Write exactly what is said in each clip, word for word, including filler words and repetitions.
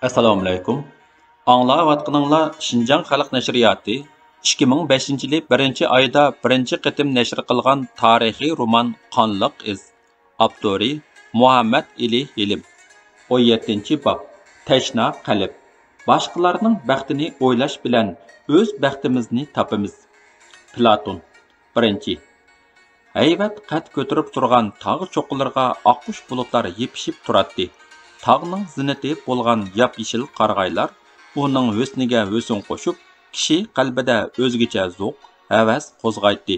ئەسسالامۇئەلەيكۇم. ئاڭلاۋاتقىنىڭلار شىنجاڭ خەلق نەشرىياتى ئىككى مىڭ بەشىنچى يىلى بىرىنچى ئايدا بىرىنچى قېتىم نەشر قىلغان تارىخىي رومان قانلىق ئىز. ئاپتورى مۇھەممەد ئېلى ھېلىم. ئون يەتتىنچى باب، تەشنا قەلب. باشقىلارنىڭ بەختىنى ئويلاش بىلەن ئۆز بەختىمىزنى تاپىمىز. پلاتون. بىرىنچى. ھەيۋەت قەد كۆتۈرۈپ تۇرغان تاغ چوققىلىرىغا ئاققۇچ بۇلۇتلار يېپىشىپ تۇراتتى. تاغنىڭ زىننىتى بولغان ياپيېشىل قارىغايلار ئۇنىڭ ھۆسنىگە ھۆسن قوشۇپ، كىشى قەلبىدە ئۆزگىچە زوق، ھەۋەس قوزغايتتى.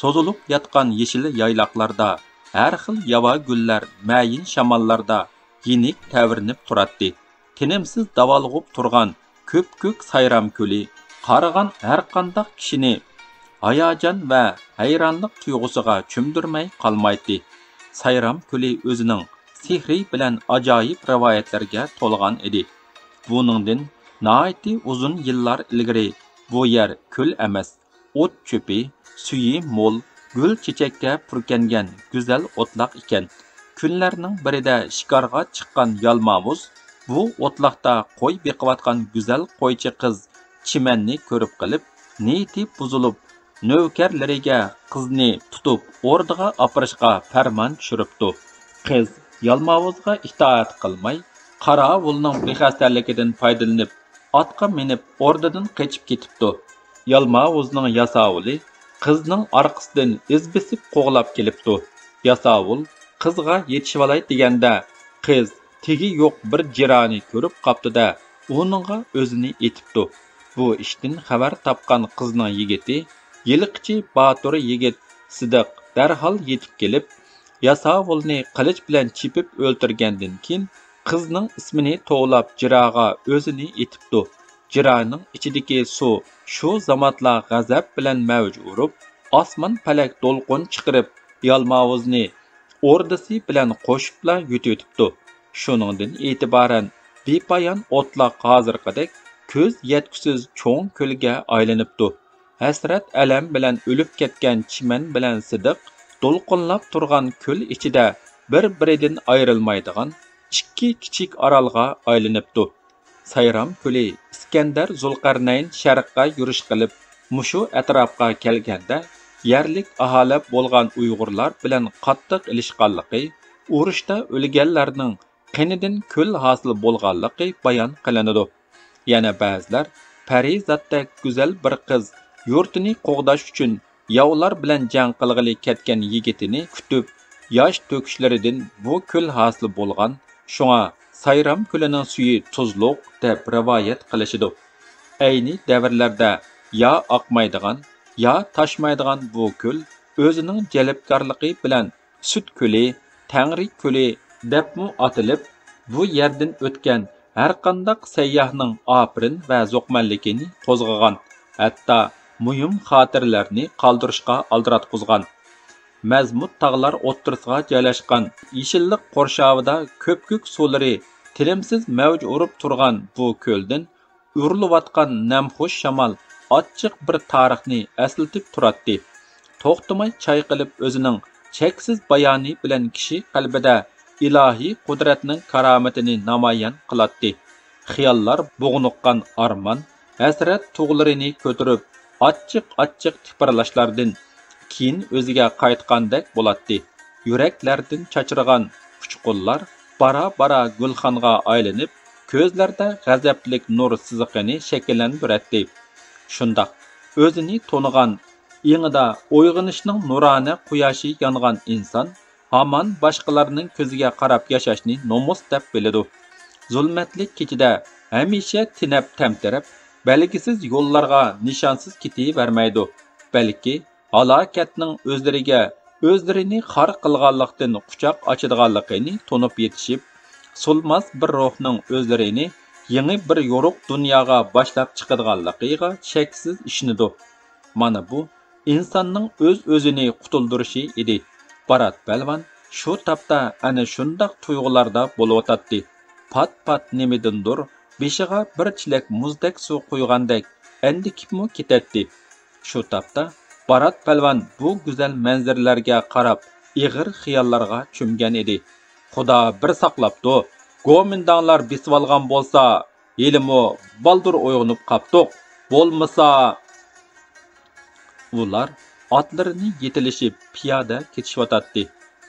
سوزۇلۇپ ياتقان يېشىل يايلاقلاردا ھەر خىل ياۋا گۈللەر مەيىن شاماللاردا يېنىك تەۋرىنىپ تۇراتتى. تىنىمسىز داۋالغۇپ تۇرغان كۆپكۆك سايرام كۆلى قارىغان ھەرقانداق كىشىنى ھاياجان ۋە ھەيرانلىق تۇيغۇسىغا چۆمدۈرمەي قالمايتتى. سايرام كۆلى ئۆزىنىڭ سېھرى بىلەن ئاجايىپ رىۋايەتلەرگە تولغان ئىدى. بۇنىڭدىن ناھايىتى ئۇزۇن يىللار ئىلگىرى بۇ يەر كۆل ئەمەس، ئوت-چۆپى، سۈيى مول، گۈل-چېچەككە پۈركەنگەن گۈزەل ئوتلاق ئىكەن. كۈنلەرنىڭ بىرىدە شىكارغا چىققان يالماۋۇز بۇ ئوتلاقتا قوي بېقىۋاتقان گۈزەل قويچى قىز چىمەننى كۆرۈپ قېلىپ، نىيىتى بۇزۇلۇپ، نۆكەرلىرىگە قىزنى تۇتۇپ ئوردىغا ئاپىرىشقا پەرمان چۈشۈرۈپتۇ. قىز يالماۋۇزغا ئىتائەت قىلماي، قاراۋۇلنىڭ بىخەستەرلىكىدىن پايدىلىنىپ، ئاتقا مىنىپ ئوردىدىن قېچىپ كېتىپتۇ. يالماۋۇزنىڭ ياساۋۇلى قىزنىڭ ئارقىسىدىن ئىز بېسىپ قوغلاپ كېلىپتۇ. ياساۋۇل قىزغا يېتىشىۋالاي دېگەندە، قىز تېگى يوق بىر جىرانى كۆرۈپ قاپتۇ-دە، ئۇنىڭغا ئۆزىنى ئېتىپتۇ. بۇ ئىشتىن خەۋەر تاپقان قىزنىڭ يىگىتى، ھېلىقىچە باتۇر يىگىت سىدىق دەرھال يېتىپ كېلىپ، ياساۋۇلنى قىلىچ بىلەن چېپىپ ئۆلتۈرگەندىن كېيىن، قىزنىڭ ئىسمىنى توۋلاپ جىراغا ئۆزىنى ئېتىپتۇ. جىرانىڭ ئىچىدىكى سۇ شۇ زاماتلا غەزەپ بىلەن مەۋج ئۇرۇپ، ئاسمان پەلەك دولقۇن چىقىرىپ، يالماۋۇزنى ئوردىسى بىلەن قوشۇپلا يۈتۈۋېتىپتۇ. شۇنىڭدىن ئېتىبارەن بىپايان ئوتلاق ھازىرقىدەك كۆز يەتكۈسىز چوڭ كۆلگە ئايلىنىپتۇ. ھەسرەت-ئەلەم بىلەن ئۆلۈپ كەتكەن چىمەن بىلەن سىدىق دولقۇنلاپ تۇرغان كۆل ئىچىدە بىر-بىرىدىن ئايرىلمايدىغان ئىككى كىچىك ئارالغا ئايلىنىپتۇ. سايرام كۆلى ئىسكەندەر زۇلقەرنەين شەرققە يۈرۈش قىلىپ، مۇشۇ ئەتراپقا كەلگەندە، يەرلىك ئاھالە بولغان ئۇيغۇرلار بىلەن قاتتىق ئېلىشقانلىقى، ئۇرۇشتا ئۆلگەنلەرنىڭ قېنىدىن كۈل ھاسىل بولغانلىقى بايان قىلىنىدۇ. يەنە بەزىلەر پەرىزاتتەك گۈزەل بىر قىز يۇرتىنى قوغداش ئۈچۈن ياۋلار بىلەن جەڭ قىلغىلى كەتكەن يىگىتىنى كۈتۈپ، ياش تۆكۈشلىرىدىن بۇ كۈل ھاسىل بولغان، شۇڭا سايرام كۆلىنىڭ سۈيى تۇزلۇق، دەپ رىۋايەت قىلىشىدۇ. ئەينى دەۋرلەردە يا ئاقمايدىغان، يا تاشمايدىغان بۇ كۆل ئۆزىنىڭ جەلپكارلىقى بىلەن سۈت كۆلى، تەڭرى كۆلى دەپمۇ ئاتىلىپ، بۇ يەردىن ئۆتكەن ھەرقانداق سەيياھنىڭ ئاپىرىن ۋە زوقمەنلىكىنى قوزغىغان، ھەتتا مۇھىم خاتىرىلەرنى قالدۇرۇشقا ئالدىراتقۇزغان. مەزمۇت تاغلار ئوتتۇرىسىغا جايلاشقان يېشىللىق قورشاۋىدا كۆپكۆك سۇلىرى تىنىمسىز مەۋج ئۇرۇپ تۇرغان بۇ كۆلدىن ئۇرۇلۇۋاتقان نەمخۇش شامال ئاچچىق بىر تارىخنى ئەسلىتىپ تۇراتتى. توختىماي چايقىلىپ ئۆزىنىڭ چەكسىز بايانى بىلەن كىشى قەلبىدە ئىلاھىي قۇدرەتنىڭ كارامىتىنى نامايان قىلاتتى. خىياللار بوغنۇققان ئارمان، ھەسرەت تۇغلىرىنى كۆتۈرۈپ، ئاچچىق-ئاچچىق تىپىرلاشلاردىن كېيىن ئۆزىگە قايتقاندەك بولاتتى. يۈرەكلەردىن چاچرىغان ئۇچقۇنلار بارا-بارا گۈلخانغا ئايلىنىپ، كۆزلەردە غەزەپلىك نۇر سىزىقىنى شەكىللەندۈرەتتى. شۇنداق، ئۆزىنى تونۇغان، ئېڭىدا ئويغىنىشنىڭ نۇرانە قۇياشى يانغان ئىنسان ھامان باشقىلارنىڭ كۆزىگە قاراپ ياشاشنى نومۇس دەپ بىلىدۇ. زۇلمەتلىك كېچىدە ھەمىشە تېنەپ-تەمتىرەپ، بەلگىسىز يوللارغا نىشانسىز كېتىۋەرمەيدۇ. بەلكى ھالاكەتنىڭ ئۆزلىرىگە ئۆزلىرىنى خار قىلغانلىقتىن قۇچاق ئاچىدىغانلىقىنى تونۇپ يېتىشىپ، سولماس بىر روھنىڭ ئۆزلىرىنى يېڭى بىر يورۇق دۇنياغا باشلاپ چىقىدىغانلىقىغا شەكسىز ئىشىنىدۇ. مانا بۇ ئىنساننىڭ ئۆز-ئۆزىنى قۇتۇلدۇرۇشى ئىدى. بارات پەلۋان شۇ تاپتا ئەنە شۇنداق تۇيغۇلاردا بولۇۋاتاتتى. پات-پات نېمىدىندۇر بېشىغا بىر چېلەك مۇزدەك سۇ قۇيغاندەك ئەندىكىپمۇ كېتەتتى. شۇ تاپتا بارات پەلۋان بۇ گۈزەل مەنزىرىلەرگە قاراپ ئېغىر خىياللارغا چۆمگەن ئىدى. خۇدا بىر ساقلاپتۇ، گومىنداڭلار بېسىۋالغان بولسا، ھېلىمۇ بالدۇر ئويغىنىپ قاپتۇق. بولمىسا. ئۇلار ئاتلىرىنى يېتىلىشىپ پىيادە كېتىشىۋاتاتتى.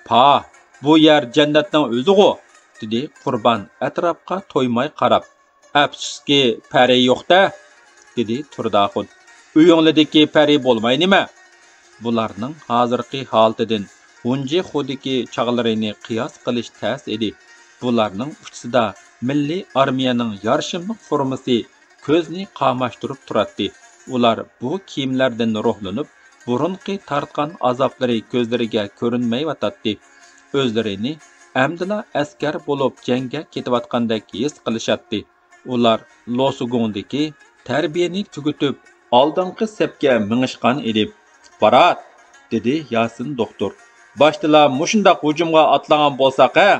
پاھ، بۇ يەر جەننەتنىڭ ئۆزىغۇ، دېدى قۇربان ئەتراپقا تويماي قاراپ. ئەپسۇسكى، پەرى يوق-دە، دېدى تۇرداخۇن. ئۆيۈڭلىدىكى پەرى بولماي نېمە؟ بۇلارنىڭ ھازىرقى ھالىتىدىن ھۇنجىخۇدىكى چاغلىرىنى قىياس قىلىش تەس ئىدى. بۇلارنىڭ ئۇچىسىدا مىللىي ئارمىيەنىڭ يارىشىملىق فورمىسى كۆزنى قاماشتۇرۇپ تۇراتتى. ئۇلار بۇ كىيىملەردىن روھلىنىپ، بۇرۇنقى تارتقان ئازابلىرى كۆزلىرىگە كۆرۈنمەيۋاتاتتى. ئۆزلىرىنى ئەمدىلا ئەسكەر بولۇپ جەڭگە كېتىۋاتقاندەك ھېس قىلىشاتتى. ئۇلار لوسۇگۇڭدىكى تەربىيەنى تۈگىتىپ، ئالدىنقى سەپكە مېڭىشقان ئىدى. بارات! دېدى ياسىن دوختۇر. باشتىلا مۇشۇنداق ھۇجۇمغا ئاتلانغان بولساق ھە؟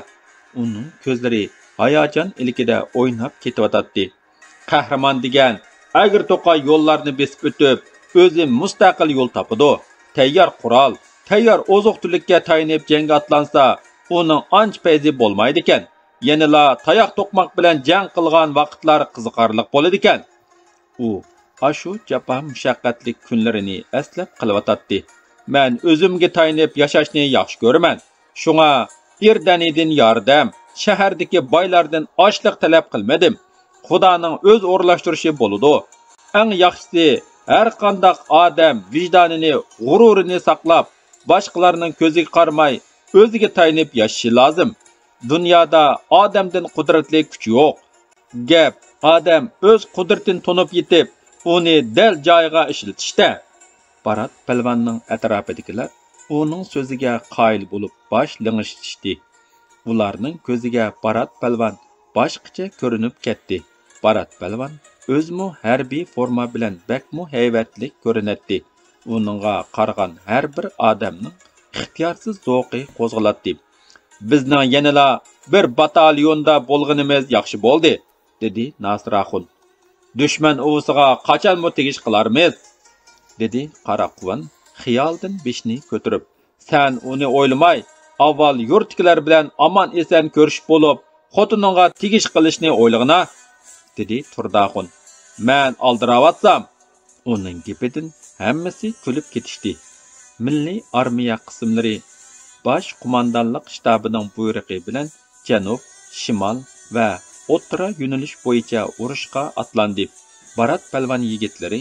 ئۇنىڭ كۆزلىرى ھاياجان ئىلكىدە ئويناپ كېتىۋاتاتتى. قەھرىمان دېگەن ئەگرى توقاي يوللارنى بېسىپ ئۆتۈپ، ئۆزى مۇستەقىل يول تاپىدۇ. تەييار قورال، تەييار ئوزۇق-تۈلۈككە تايىنىپ جەڭگە ئاتلانسا، ئۇنىڭ ئانچە پەيزى بولمايدىكەن. يەنىلا تاياق توقماق بىلەن جەڭ قىلغان ۋاقىتلار قىزىقارلىق بولىدىكەن. ئۇ ئاشۇ جاپا مۇشەققەتلىك كۈنلىرىنى ئەسلەپ قېلىۋاتاتتى. مەن ئۆزۈمگە تايىنىپ ياشاشنى ياخشى كۆرىمەن. شۇڭا ئىردەنىدىن ياردەم، شەھەردىكى بايلاردىن ئاشلىق تەلەپ قىلمىدىم. خۇدانىڭ ئۆزى ئورۇنلاشتۇرۇشى بولىدۇ. ئەڭ ياخشىسى، ھەرقانداق ئادەم ۋىجدانىنى، غۇرۇرىنى ساقلاپ، باشقىلارنىڭ كۆزىگە قارىماي، ئۆزىگە تايىنىپ ياشىشى لازىم. دۇنيادا ئادەمدىن قۇدرەتلىك كۈچ يوق. گەپ، ئادەم ئۆز قۇدرىتىنى تونۇپ يېتىپ، ئۇنى دەل جايىغا ئىشلىتىشتە. بارات پەلۋاننىڭ ئەتراپىدىكىلەر ئۇنىڭ سۆزىگە قايىل بولۇپ باش لىڭشىتىشتى. ئۇلارنىڭ كۆزىگە بارات پەلۋان باشقىچە كۆرۈنۈپ كەتتى. بارات پەلۋان ئۆزىمۇ ھەربىي فورما بىلەن بەكمۇ ھەيۋەتلىك كۆرۈنەتتى. ئۇنىڭغا قارىغان ھەر بىر ئادەمنىڭ ئىختىيارسىز زوقى قوزغىلاتتى. بىزنىڭ يەنىلا بىر باتاليوندا بولغىنىمىز ياخشى بولدى، دېدى ناسىر ئاخۇن. دۈشمەن ئۇۋىسىغا قاچانمۇ تېگىش قىلارمىز؟ دېدى قاراقۇۋان خىيالدىن بېشىنى كۆتۈرۈپ. سەن ئۇنى ئويلىماي، ئاۋۋال يۇرتتىكىلەر بىلەن ئامان-ئېسەن كۆرۈشۈپ بولۇپ، خوتۇنۇڭغا تېگىش قىلىشنى ئويلىغىنا، دېدى تۇرداخۇن. مەن ئالدىراۋاتسام؟ ئۇنىڭ گېپىدىن ھەممىسى كۈلۈپ كېتىشتى. مىللىي ئارمىيە قىسىملىرى باش قوماندانلىق شتابىنىڭ بۇيرۇقى بىلەن جەنۇب، شىمال ۋە ئوتتۇرا يۆنىلىش بويىچە ئۇرۇشقا ئاتلاندى. بارات پەلۋان يىگىتلىرى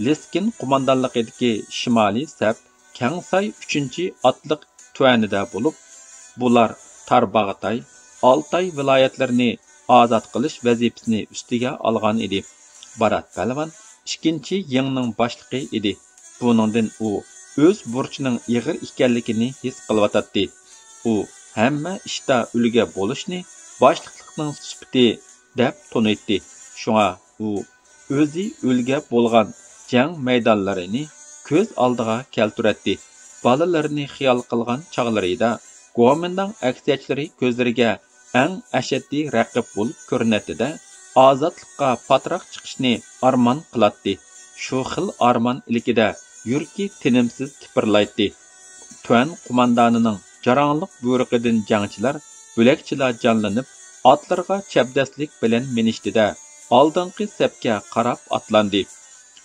لېسكىن قوماندانلىقىدىكى شىمالىي سەپ كەڭساي ئۈچىنچى ئاتلىق تۈەنىدە بولۇپ، بۇلار تارباغاتاي، ئالتاي ۋىلايەتلىرىنى ئازاد قىلىش ۋەزىپىسىنى ئۈستىگە ئالغان ئىدى. بارات پەلۋان ئىككىنچى يىڭنىڭ باشلىقى ئىدى. بۇنىڭدىن ئۇ ئۆز بۇرچىنىڭ ئېغىر ئىكەنلىكىنى ھېس قىلىۋاتاتتى. ئۇ ھەممە ئىشتا ئۈلگە بولۇشنى باشلىقلىقنىڭ سۈپىتى دەپ تونۇيتتى. شۇڭا ئۇ ئۆزى ئۈلگە بولغان جەڭ مەيدانلىرىنى كۆز ئالدىغا كەلتۈرەتتى. بالىلىرىنى خىيال قىلغان چاغلىرىدا گومىنداڭ ئەكسىيەچلىرى كۆزلىرىگە ئەڭ ئەشەددىي رەقىب بولۇپ كۆرۈنەتتى-دە، ئازادلىققا پاتراق چىقىشنى ئارمان قىلاتتى. شۇ خىل ئارمان ئىلكىدە يۈرىكى تىنىمسىز تىپىرلايتتى. تۈەن قوماندانىنىڭ جاراڭلىق بۇيرۇقىدىن جەڭچىلەر بۆلەكچىلا جانلىنىپ، ئاتلىرىغا چەبدەسلىك بىلەن مىنىشتى-دە، ئالدىنقى سەپكە قاراپ ئاتلاندى.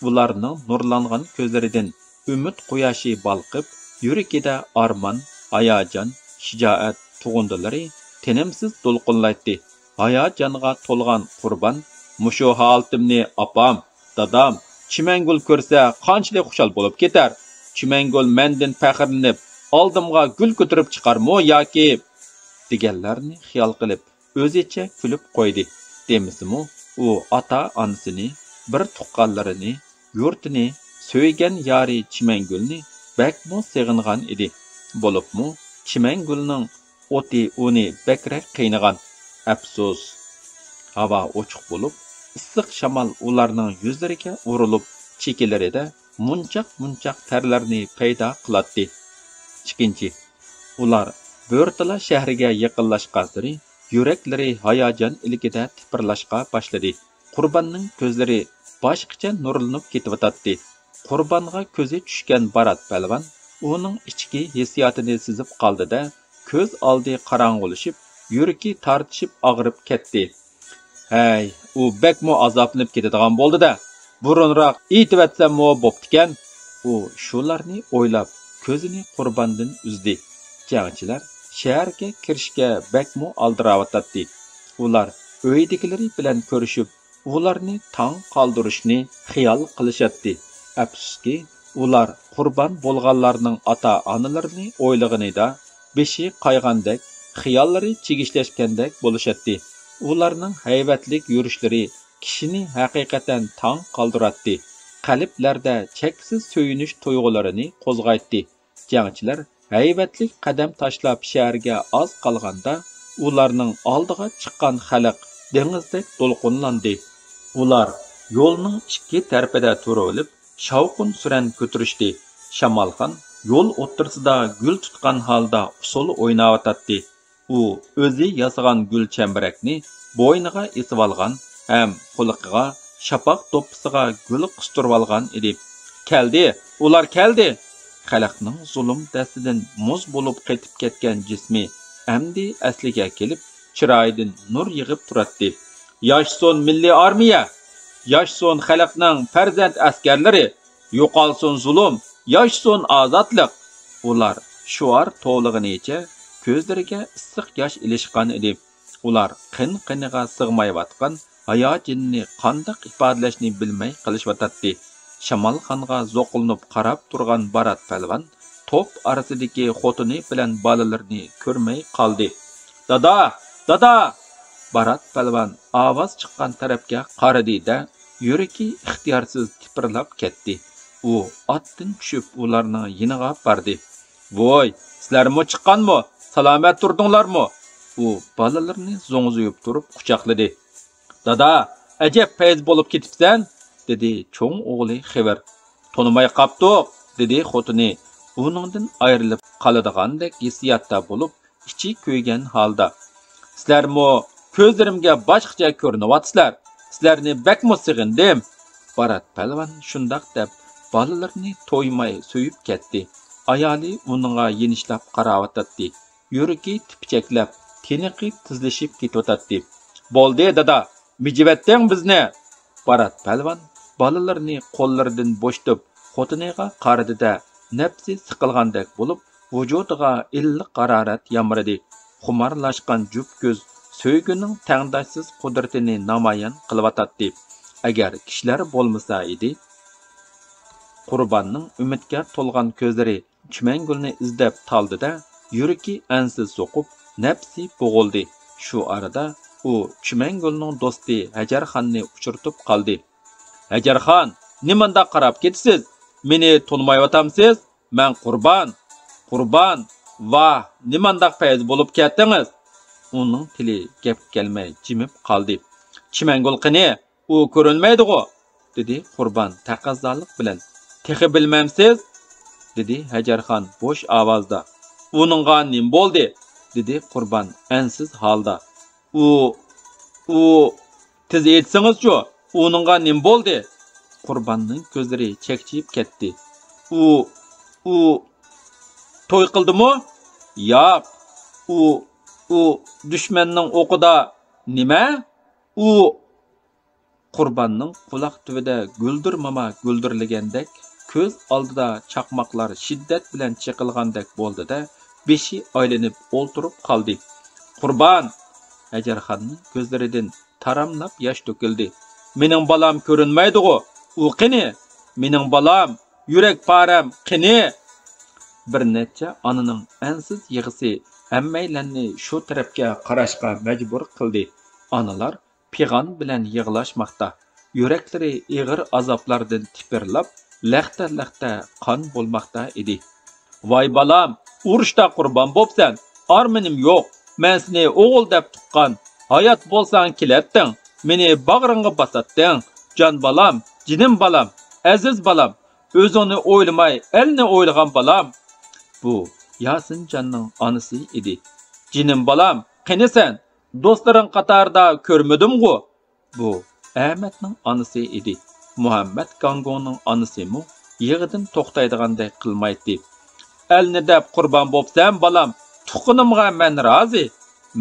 ئۇلارنىڭ نۇرلانغان كۆزلىرىدىن ئۈمىد قۇياشى بالقىپ، يۈرىكىدە ئارمان، ھاياجان، شىجائەت تۇغۇندىلىرى تىنىمسىز دولقۇنلايتتى. ھاياجانغا تولغان قۇربان، مۇشۇ ھالىتىمنى ئاپام، دادام، چىمەنگۈل كۆرسە قانچىلىك خۇشال بولۇپ كېتەر. چىمەنگۈل مەندىن پەخىرلىنىپ، ئالدىمغا گۈل كۆتۈرۈپ چىقارمۇ ياكى؟ دېگەنلەرنى خىيال قىلىپ، ئۆزىچە كۈلۈپ قويدى. دېمىسىمۇ، ئۇ ئاتا-ئانىسىنى، بىر تۇغقانلىرىنى، يۇرتىنى، سۆيگەن يارى چىمەنگۈلنى بەكمۇ سېغىنغان ئىدى. بولۇپمۇ چىمەنگۈلنىڭ ئوتى ئۇنى بەكرەك قىينىغان. ئەپسۇس! ھاۋا ئوچۇق بولۇپ، ئىسسىق شامال ئۇلارنىڭ يۈزلىرىگە ئۇرۇلۇپ، چېكىلىرىدە مۇنچاق-مۇنچاق تەرلەرنى پەيدا قىلاتتى. ئىككىنچى، ئۇلار بۆرتالا شەھىرىگە يېقىنلاشقانسېرى يۈرەكلىرى ھاياجان ئىلكىدە تىپىرلاشقا باشلىدى. قۇرباننىڭ كۆزلىرى باشقىچە نۇرلىنىپ كېتىۋاتاتتى. قۇربانغا كۆزى چۈشكەن بارات پەلۋان ئۇنىڭ ئىچكى ھېسسىياتىنى سېزىپ قالدى-دە، كۆز ئالدى قاراڭغۇلىشىپ، يۈرىكى تارتىشىپ ئاغرىپ كەتتى. ھەي، ئۇ بەكمۇ ئازابلىنىپ كېتىدىغان بولدى-دە. بۇرۇنراق ئېيتىۋەتسەممۇ بوپتىكەن. ئۇ شۇلارنى ئويلاپ، كۆزىنى قۇرباندىن ئۈزدى. جەڭچىلەر شەھەرگە كىرىشكە بەكمۇ ئالدىراۋاتاتتى. ئۇلار ئۆيدىكىلىرى بىلەن كۆرۈشۈپ، ئۇلارنى تاڭ قالدۇرۇشنى خىيال قىلىشاتتى. ئەپسۇسكى، ئۇلار قۇربان بولغانلارنىڭ ئاتا-ئانىلىرىنى ئويلىغىنىدا، بېشى قايغاندەك، خىياللىرى چىگىشلەشكەندەك بولۇشاتتى. ئۇلارنىڭ ھەيۋەتلىك يۈرۈشلىرى كىشىنى ھەقىقەتەن تاڭ قالدۇراتتى. قەلبلەردە چەكسىز سۆيۈنۈش تۇيغۇلىرىنى قوزغايتتى. جەڭچىلەر ھەيۋەتلىك قەدەم تاشلاپ شەھەرگە ئاز قالغاندا، ئۇلارنىڭ ئالدىغا چىققان خەلق دېڭىزدەك دولقۇنلاندى. ئۇلار يولنىڭ ئىككى تەرىپىدە تۇرۇۋېلىپ، شاۋقۇن-سۈرەن كۆتۈرۈشتى. شامالخان يول ئوتتۇرىسىدا گۈل تۇتقان ھالدا ئۇسسۇل ئويناۋاتاتتى. ئۇ ئۆزى ياسىغان گۈل چەمبىرەكنى بوينىغا ئېسىۋالغان ھەم قۇلىقىغا شاپاق دوپپىسىغا گۈل قىستۇرۇۋالغان ئىدى. كەلدى! ئۇلار كەلدى! خەلقنىڭ زۇلۇم دەستىدىن مۇز بولۇپ قېتىپ كەتكەن جىسمى ئەمدى ئەسلىگە كېلىپ، چىرايىدىن نۇر يېغىپ تۇراتتى. ياشىسۇن مىللىي ئارمىيە! ياشىسۇن خەلقنىڭ پەرزەنت ئەسكەرلىرى! يوقالسۇن زۇلۇم، ياشىسۇن ئازادلىق! ئۇلار شوئار توۋلىغىنىچە كۆزلىرىگە ئىسسىق ياش ئېلىشقان ئىدى. ئۇلار قىن-قىنىغا سىغمايۋاتقان ھاياجىنىنى قانداق ئىپادىلەشنى بىلمەي قىلىشىۋاتاتتى. شامالخانغا زوقلىنىپ قاراپ تۇرغان بارات پەلۋان توپ ئارىسىدىكى خوتۇنى بىلەن بالىلىرىنى كۆرمەي قالدى. دادا! دادا! بارات پەلۋان ئاۋاز چىققان تەرەپكە قارىدى-دە، يۈرىكى ئىختىيارسىز تىپىرلاپ كەتتى. ئۇ ئاتتىن چۈشۈپ ئۇلارنىڭ يېنىغا باردى. ۋوي، سىلەرمۇ چىققانمۇ؟ سالامەت تۇردۇڭلارمۇ؟ ئۇ بالىلىرىنى زوڭزىيىپ تۇرۇپ قۇچاقلىدى. دادا، ئەجەب پەيز بولۇپ كېتىپسەن، دېدى چوڭ ئوغلى خېۋىر. تونۇماي قاپتۇق، دېدى خوتۇنى ئۇنىڭدىن ئايرىلىپ قالىدىغاندەك ھېسسىياتتا بولۇپ، ئىچى كۆيگەن ھالدا. سىلەرمۇ كۆزلىرىمگە باشقىچە كۆرۈنۈۋاتىسىلەر. سىلەرنى بەكمۇ سېغىندىم. بارات پەلۋان شۇنداق دەپ، بالىلىرىنى تويماي سۆيۈپ كەتتى. ئايالى ئۇنىڭغا يېنىشلاپ قاراۋاتاتتى. يۈرىكى تىپچەكلەپ، تىنىقى تېزلىشىپ كېتىۋاتاتتى. بولدى، دادا، مىجىۋەتتىڭ بىزنى! بارات پەلۋان بالىلىرىنى قوللىرىدىن بوشىتىپ، خوتۇنىغا قارىدى-دە، نەپسى سىقىلغاندەك بولۇپ، ۋۇجۇدىغا ئىللىق ھارارەت يامرىدى. خۇمارلاشقان جۈپ كۆز سۆيگۈنىڭ تەڭداشسىز قۇدرىتىنى نامايان قىلىۋاتاتتى. ئەگەر كىشىلەر بولمىسا ئىدى. قۇرباننىڭ ئۈمىدكە تولغان كۆزلىرى چىمەنگۈلنى ئىزدەپ تالدى-دە، يۈرىكى ئەنسىز سوقۇپ، نەپسى بوغۇلدى. شۇ ئارىدا ئۇ چىمەنگۈلنىڭ دوستى ھەجەرخاننى ئۇچرىتىپ قالدى. ھەجەرخان، نېمانداق قاراپ كېتىسىز؟ مېنى تونۇمايۋاتامسىز؟ مەن قۇربان. قۇربان! ۋاھ، نېمانداق پەيز بولۇپ كەتتىڭىز؟ ئۇنىڭ تىلى گەپكە كەلمەي جىمىپ قالدى. چىمەنگۈل قېنى؟ ئۇ كۆرۈنمەيدىغۇ؟ دېدى قۇربان تەقەززالىق بىلەن. تېخى بىلمەمسىز؟ دېدى ھەجەرخان بوش ئاۋازدا. ئۇنىڭغا نېمە بولدى؟ دېدى قۇربان ئەنسىز ھالدا. ئۇ، ئۇ، تېز ئېيتسىڭىزچۇ، ئۇنىڭغا نېمە بولدى؟ قۇرباننىڭ كۆزلىرى چەكچىيىپ كەتتى. ئۇ، ئۇ، توي قىلدىمۇ؟ ياق. ئۇ، ئۇ، دۈشمەننىڭ ئوقىدا. نېمە؟ ئۇ، قۇرباننىڭ قۇلاق تۈۋىدە گۈلدۈر ماما گۈلدۈرلىگەندەك، كۆز ئالدىدا چاقماقلار شىددەت بىلەن چېقىلغاندەك بولدى-دە، بېشى ئايلىنىپ ئولتۇرۇپ قالدى. قۇربان! ھەجەرخاننىڭ كۆزلىرىدىن تاراملاپ ياش تۆكۈلدى. مېنىڭ بالام كۆرۈنمەيدىغۇ؟ ئۇ قېنى؟ مېنىڭ بالام، يۈرەك پارەم قېنى؟ بىر نەچچە ئانىنىڭ ئەنسىز يىغىسى ھەممەيلەننى شۇ تەرەپكە قاراشقا مەجبۇر قىلدى. ئانىلار پىغان بىلەن يىغلاشماقتا، يۈرەكلىرى ئېغىر ئازابلاردىن تىپىرلاپ، لەختە-لەختە قان بولماقتا ئىدى. ۋاي بالام، ئۇرۇشتا قۇربان بوپسەن، ئارمىنىم يوق، مەن سېنى ئوغۇل دەپ تۇغقان، ھايات بولساڭ كېلەتتىڭ، مېنى باغرىڭغا باساتتىڭ، جان بالام، جېنىم بالام، ئەزىز بالام، ئۆزۈڭنى ئويلىماي ئەلنى ئويلىغان بالام. بۇ ياسىنجاننىڭ ئانىسى ئىدى. جېنىم بالام، قېنى سەن؟ دوستلىرىڭ قاتارىدا كۆرمىدىمغۇ؟ بۇ ئەمەتنىڭ ئانىسى ئىدى. مۇھەممەت گاڭگوڭنىڭ ئانىسىمۇ يىغىدىن توختايدىغاندەك قىلمايتتى. ئەلنى دەپ قۇربان بوپسەن، بالام، تۇغقىنىمغا مەن رازى.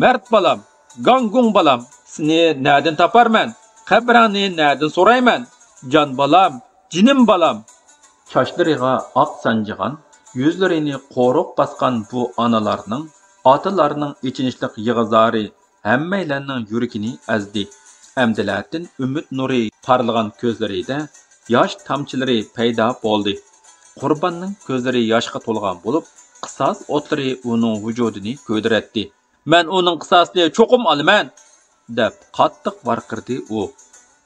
مەرد بالام، گاڭگۇڭ بالام، سېنى نەدىن تاپارمەن؟ قەبرەڭنى نەدىن سورايمەن؟ جان بالام، جېنىم بالام! چاچلىرىغا ئاق سانجىغان، يۈزلىرىنى قورۇق باسقان بۇ ئانىلارنىڭ، ئاتىلارنىڭ ئېچىنىشلىق يىغا-زارى ھەممەيلەننىڭ يۈرىكىنى ئەزدى. ئەمدىلەتىن ئۈمىد نۇرى پارلىغان كۆزلىرىدە ياش تامچىلىرى پەيدا بولدى. قۇرباننىڭ كۆزلىرى ياشقا تولغان بولۇپ، قىساس ئوتلىرى ئۇنىڭ ۋۇجۇدىنى كۆيدۈرەتتى. «مەن ئۇنىڭ قىساسىنى چوقۇم ئالىمەن!» دەپ قاتتىق ۋارقىرىدى ئۇ.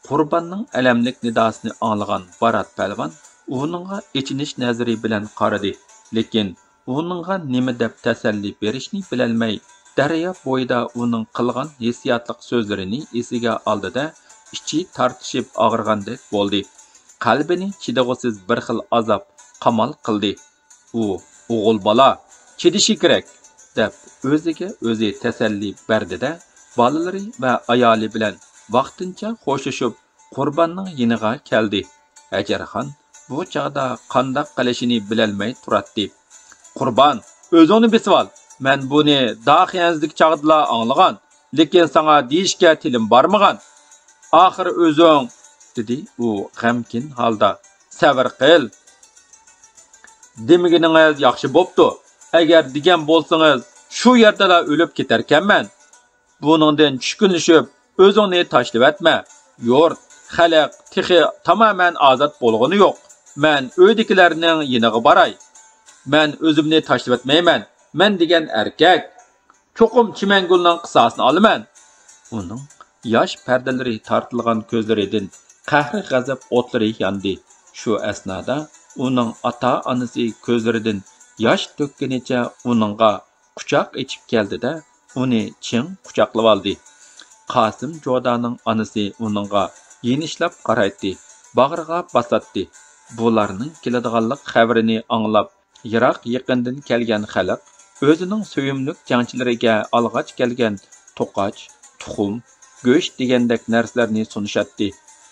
قۇرباننىڭ ئەلەملىك نىداسىنى ئاڭلىغان بارات پەلۋان ئۇنىڭغا ئېچىنىش نەزىرى بىلەن قارىدى، لېكىن ئۇنىڭغا نېمە دەپ تەسەللى بېرىشنى بىلەلمەي، دەريا بويىدا ئۇنىڭ قىلغان ھېسسىياتلىق سۆزلىرىنى ئېسىگە ئالدى-دە، ئىچى تارتىشىپ ئاغرىغاندەك بولدى. قەلبىنى چىدىغۇسىز بىر خىل ئازاب قامال قىلدى. ئۇ، «ئوغۇل بالا، چىدىشى كېرەك» دەپ ئۆزىگە ئۆزى تەسەللى بەردى-دە، بالىلىرى ۋە ئايالى بىلەن ۋاقتىنچە خوشلىشىپ، قۇرباننىڭ يېنىغا كەلدى. ھەجەرخان بۇ چاغدا قانداق قىلىشىنى بىلەلمەي تۇراتتى. «قۇربان، ئۆزۈڭنى بېسىۋال. مەن بۇنى داخىيەنزىدىكى چاغدىلا ئاڭلىغان، لېكىن ساڭا دېيىشكە تىلىم بارمىغان. ئاخىرى ئۆزۈڭ» دېدى ئۇ غەمكىن ھالدا. «سەۋر قىل. دېمىگىنىڭىز ياخشى بوپتۇ. ئەگەر دېگەن بولسىڭىز، شۇ يەردىلا ئۆلۈپ كېتەركەنمەن. بۇنىڭدىن چۈشكۈنلىشىپ، ئۆزۈڭنى تاشلىۋەتمە. يۇرت، خەلق تېخى تامامەن ئازاد بولغىنى يوق. مەن ئۆيدىكىلەرنىڭ يېنىغا باراي. مەن ئۆزۈمنى تاشلىۋەتمەيمەن. مەن دېگەن ئەركەك. چوقۇم چىمەنگۈلنىڭ قىساسىنى ئالىمەن.» ئۇنىڭ ياش پەردىلىرى تارتىلغان كۆزلىرىدىن قەھرى-غەزەپ ئوتلىرى ياندى. شۇ ئەسنادا ئۇنىڭ ئاتا-ئانىسى كۆزلىرىدىن ياش تۆككىنىچە ئۇنىڭغا قۇچاق ئېچىپ كەلدى-دە، ئۇنى چىڭ قۇچاقلىۋالدى. قاسىم جودانىڭ ئانىسى ئۇنىڭغا يېنىشلاپ قارايتتى، باغرىغا باساتتى. بۇلارنىڭ كېلىدىغانلىق خەۋىرىنى ئاڭلاپ، يىراق-يېقىندىن كەلگەن خەلق ئۆزىنىڭ سۆيۈملۈك جەڭچىلىرىگە ئالغاچ كەلگەن توقاچ، تۇخۇم، گۆش دېگەندەك نەرسىلەرنى سۇنۇشاتتى.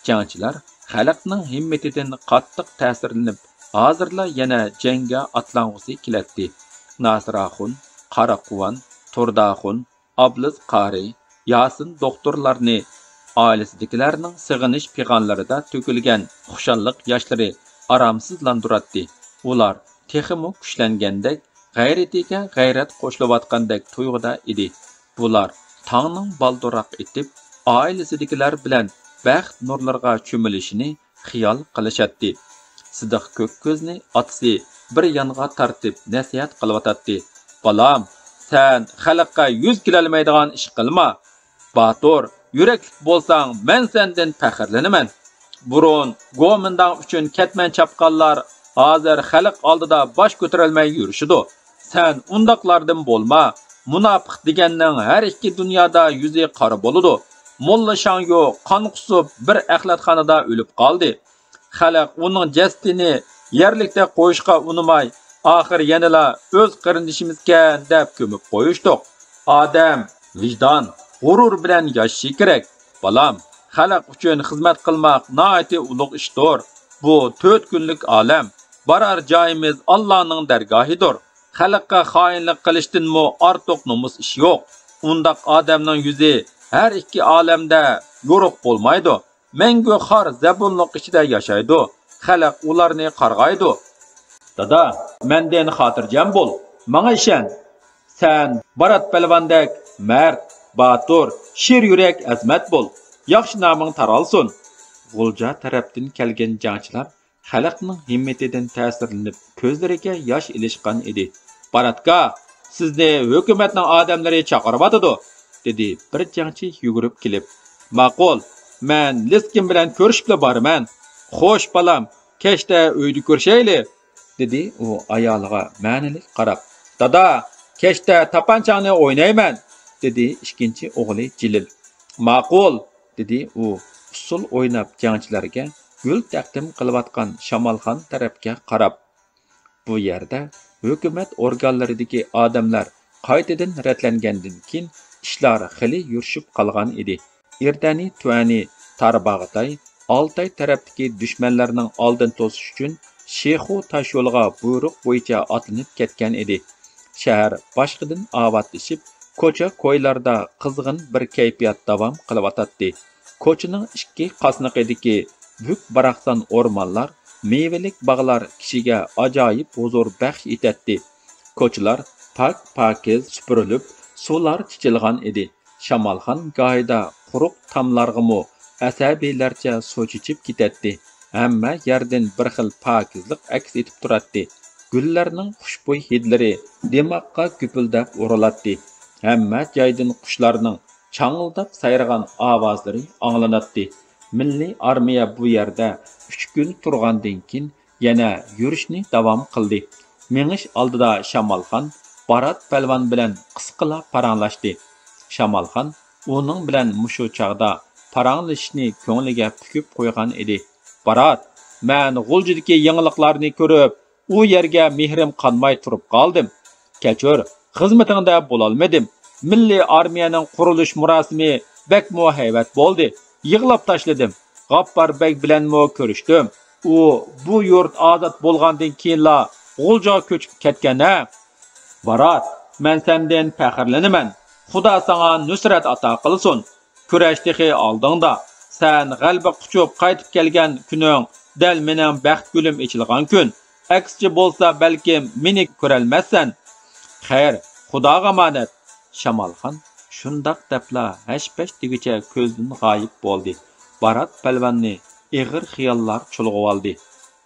جەڭچىلەر خەلقنىڭ ھىممىتىدىن قاتتىق تەسىرلىنىپ، ھازىرلا يەنە جەڭگە ئاتلانغۇسى كېلەتتى. ناسىر ئاخۇن، قارا قۇۋان، تۇردا ئاخۇن، ئابلىز قارى، ياسىن دوختۇرلارنى ئائىلىسىدىكىلەرنىڭ سېغىنىش پىغانلىرىدا تۆكۈلگەن خۇشاللىق ياشلىرى ئارامسىزلاندۇراتتى. ئۇلار تېخىمۇ كۈچلەنگەندەك، غەيرىتىگە غەيرەت قوشۇلۇۋاتقاندەك تۇيغۇدا ئىدى. بۇلار تاڭنىڭ بالدۇرراق ئېتىپ، ئائىلىسىدىكىلەر بىلەن بەخت نۇرلىرىغا چۆمۈلۈشىنى خىيال قىلىشاتتى. سىدىق كۆك كۆزنى ئاتىسى بىر يانغا تارتىپ نەسىھەت قىلىۋاتاتتى. «بالام، سەن خەلققە يۈز كېلەلمەيدىغان ئىش قىلما. باتۇر، يۈرەكلىك بولساڭ، مەن سەندىن پەخىرلىنىمەن. بۇرۇن گومىنداڭ ئۈچۈن كەتمەن چاپقانلار ھازىر خەلق ئالدىدا باش كۆتۈرەلمەي يۈرۈشىدۇ. سەن ئۇنداقلاردىن بولما. مۇناپىق دېگەننىڭ ھەر ئىككى دۇنيادا يۈزى قارا بولىدۇ. موللا شاڭيۇ قان قۇسۇپ بىر ئەخلەتخانىدا ئۆلۈپ قالدى. خەلق ئۇنىڭ جەسىتىنى يەرلىكتە قويۇشقا ئۇنىماي، ئاخىر يەنىلا ئۆز قېرىندىشىمىزكەن دەپ كۆمۈپ قويۇشتۇق. ئادەم ۋىجدان، غۇرۇر بىلەن ياشىشى كېرەك. بالام، خەلق ئۈچۈن خىزمەت قىلماق ناھايىتى ئۇلۇغ ئىشتۇر. بۇ تۆت كۈنلۈك ئالەم. بارار جايىمىز ئاللانىڭ دەرگاھىدۇر. خەلققە خائىنلىق قىلىشتىنمۇ ئارتۇق نومۇس ئىش يوق. ئۇنداق ئادەمنىڭ يۈزى ھەر ئىككى ئالەمدە يورۇق بولمايدۇ. مەڭگۈ خار زەبۇنلۇق ئىچىدە ياشايدۇ. خەلق ئۇلارنى قارغايدۇ. دادا، مەندىن خاتىرجەم بول، ماڭا ئىشەن. سەن بارات پەلۋاندەك مەرد، باتۇر، شىر يۈرەك، ئەزىمەت بول. ياخشى نامىڭ تارالسۇن. غۇلجا تەرەپتىن كەلگەن جەڭچىلەر خەلقنىڭ ھىممىتىدىن تەسىرلىنىپ، كۆزلىرىگە ياش ئىلىشقان ئىدى. «باراتكا، سىزنى ھۆكۈمەتنىڭ ئادەملىرى چاقىرىۋاتىدۇ» دېدى بىر جەڭچى يۈگۈرۈپ كېلىپ. «ماقۇل، مەن لىسكىن بىلەن كۆرۈشۈپلا بارىمەن.» «خوش، بالام، كەچتە ئۆيدە كۆرۈشەيلى» دېدى ئۇ ئايالىغا مەنىلىك قاراپ. «دادا، كەچتە تاپانچاڭنى ئوينايمەن» دېدى ئىككىنچى ئوغلى جېلىل. «ماقۇل» دېدى ئۇ ئۇسسۇل ئويناپ جەڭچىلەرگە گۈل تەقدىم قىلىۋاتقان شامالخان تەرەپكە قاراپ. بۇ يەردە ھۆكۈمەت ئورگانلىرىدىكى ئادەملەر قايتىدىن رەتلەنگەندىن كېيىن ئىشلار خېلى يۈرۈشۈپ قالغان ئىدى. ئىردەنى تۈەنى تارباغاتاي، ئالتاي تەرەپتىكى دۈشمەنلەرنىڭ ئالدىنى توسۇش ئۈچۈن شېخۇ تاشيولىغا بۇيرۇق بويىچە ئاتلىنىپ كەتكەن ئىدى. شەھەر باشقىدىن ئاۋاتلىشىپ، كوچا-كويلاردا قىزغىن بىر كەيپىيات داۋام قىلىۋاتاتتى. كوچىنىڭ ئىككى قاسنىقىدىكى بۈك-باراقسان ئورمانلار، مېۋىلىك باغلار كىشىگە ئاجايىپ ھۇزۇر بەخش ئېتەتتى. كوچىلار پاك-پاكىز سۈپۈرۈلۈپ، سۇلار چېچىلغان ئىدى. شامالخان گاھىدا قۇرۇق تاملارغىمۇ ئەسەبىيلەرچە سۇ چېچىپ كېتەتتى. ھەممە يەردىن بىر خىل پاكىزلىق ئەكس ئېتىپ تۇراتتى. گۈللەرنىڭ خۇشبۇي ھىدلىرى دىماغقا گۈپۈلدەپ ئۇرۇلاتتى. ھەممە جايدىن قۇشلارنىڭ چاڭىلداپ سايرىغان ئاۋازلىرى ئاڭلىناتتى. مىللىي ئارمىيە بۇ يەردە ئۈچ كۈن تۇرغاندىن كېيىن، يەنە يۈرۈشنى داۋام قىلدى. مېڭىش ئالدىدا شامالخان بارات پەلۋان بىلەن قىسقىلا پاراڭلاشتى. شامالخان ئۇنىڭ بىلەن مۇشۇ چاغدا پاراڭلىشىشنى كۆڭلىگە پۈكۈپ قويغان ئىدى. بارات، مەن غۇلجىدىكى يېڭىلىقلارنى كۆرۈپ، ئۇ يەرگە مېھرىم قانماي تۇرۇپ قالدىم. كەچۈر، خىزمىتىڭدە بولالمىدىم. مىللىي ئارمىيەنىڭ قۇرۇلۇش مۇراسىمى بەكمۇ ھەيۋەت بولدى. يىغلاپ تاشلىدىم. غاپپار بەگ بىلەنمۇ كۆرۈشتۈم. ئۇ بۇ يۇرت ئازاد بولغاندىن كېيىنلا غۇلجىغا كۆچۈپ كەتكەن ھە. بارات، مەن سەندىن پەخىرلىنىمەن. خۇدا ساڭا نۇسرەت ئاتا قىلسۇن. كۈرەش تېخى ئالدىڭدا. سەن غەلىبە قۇچۇپ قايتىپ كەلگەن كۈنۈڭ دەل مېنىڭ بەخت گۈلۈم ئېچىلغان كۈن. ئەكسىچە بولسا، بەلكىم مېنى كۆرەلمەسسەن. خەير، خۇداغا ئامانەت. شامالخان شۇنداق دەپلا ھەش-پەش دېگۈچە كۆزدىن غايىب بولدى. بارات پەلۋاننى ئېغىر خىياللار چۇلغىۋالدى.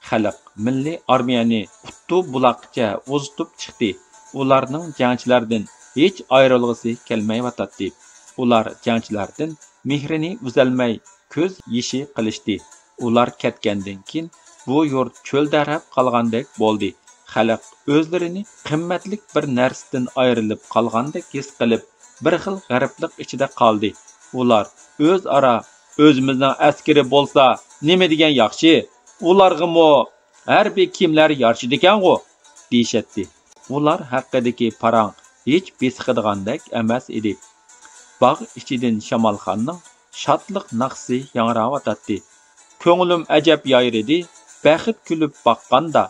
خەلق مىللىي ئارمىيەنى قۇتۇ بۇلاققىچە ئۇزىتىپ چىقتى. ئۇلارنىڭ جەڭچىلەردىن ھېچ ئايرىلغۇسى كەلمەيۋاتاتتى. ئۇلار جەڭچىلەردىن مېھرىنى ئۈزەلمەي، كۆز يېشى قىلىشتى. ئۇلار كەتكەندىن كېيىن، بۇ يۇرت چۆلدەرەپ قالغاندەك بولدى. خەلق ئۆزلىرىنى قىممەتلىك بىر نەرسىدىن ئايرىلىپ قالغاندەك ھېس قىلىپ، بىر خىل غەرىبلىق ئىچىدە قالدى. ئۇلار ئۆزئارا، «ئۆزىمىزنىڭ ئەسكىرى بولسا نېمە دېگەن ياخشى، ئۇلارغىمۇ ھەربىي كىيىملەر يارىشىدىكەنغۇ؟» دېيىشەتتى. ئۇلار ھەققىدىكى پاراڭ ھېچ بېسىقىدىغاندەك ئەمەس ئىدى. باغ ئىچىدىن شامالخاننىڭ شادلىق ناخشىسى ياڭراۋاتاتتى. «كۆڭلۈم ئەجەب يايرىدى، بەخت كۈلۈپ باققاندا،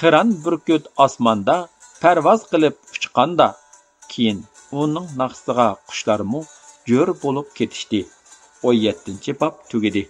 قىران بۈركۈت ئاسماندا پەرۋاز قىلىپ ئۇچقاندا.» كېيىن ئۇنىڭ ناخشىسىغا قۇشلارمۇ جۆر بولۇپ كېتىشتى. ئون يەتتىنچى باب تۈگىدى.